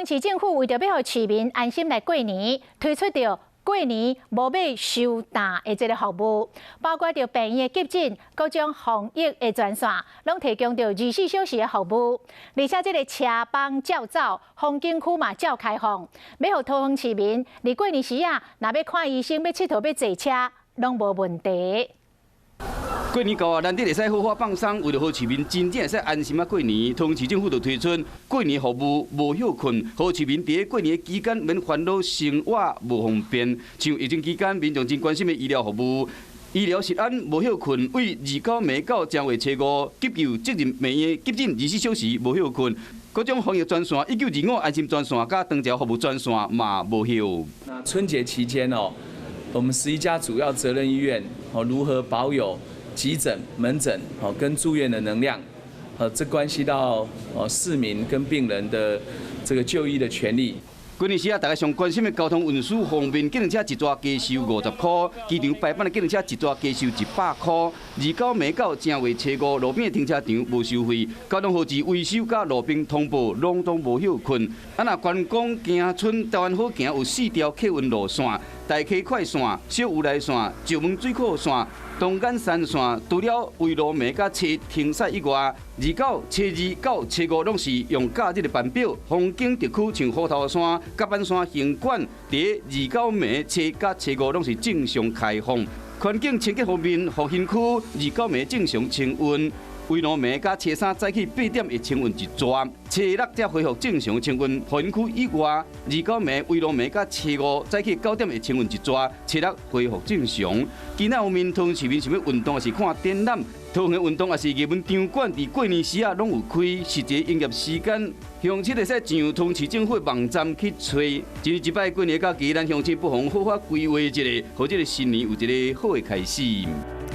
園市政府為著欲予市民安心來過年，推出著過年無欲收擔的這个服務，包括著病院的急診、各種防疫的專線，攏提供著24小時的服務。而且這个車幫照走，風景區嘛照開放，欲予桃園市民佇過年時仔，若欲看醫生、欲𨑨迌、欲坐車，攏無問題。過年到啊，難得會使好好放鬆，為著予市民真正會使安心仔過年，桃園市政府就推出過年服務無歇睏，予市民佇過年期間免煩惱生活無方便。像疫情期間民眾真關心的醫療服務，醫療食安無歇睏，對29暝到正月初五急救責任病院急診24小時無歇睏，各種防疫專線1925安心專線佮長照服務專線嘛無歇。那春節期間哦，我們11家主要責任醫院哦，如何保有急診、門診哦跟住院的能量，這關係到哦市民跟病人的這個就醫的權利。過年時仔，大家上關心的交通運輸方面，計程車一逝加收50箍，機場排班的計程車一逝加收100箍。29暝到正月初五，路邊的停車場無收費，交通號誌維修佮路邊通報攏總無歇睏。啊，若觀光行春台灣好行有四條客運路線：大溪快線、小烏來線、石門水庫線、東眼山線。除了圍路暝佮初一停駛以外，29、初二到初五攏是用假日的班表。風景特區像虎頭山、甲板山行館，佇29暝初一佮初五攏是正常開放。環境清潔方面，復興區29暝正常清運，圍爐暝佮初三早起8點會清運一逝，初六才恢復正常清運。復興區以外，29暝、圍爐暝佮初五早起9點會清運一逝，初六恢復正常。其他方面，桃園市民想欲運動抑是看展覽，桃園運動抑是藝文場館，佇過年時仔攏有開，實際營業時間，鄉親會使上桃園市政府網站去揣。一年一擺過年假期，咱鄉親不妨好好規劃一下，予這个新年有一个好的開始。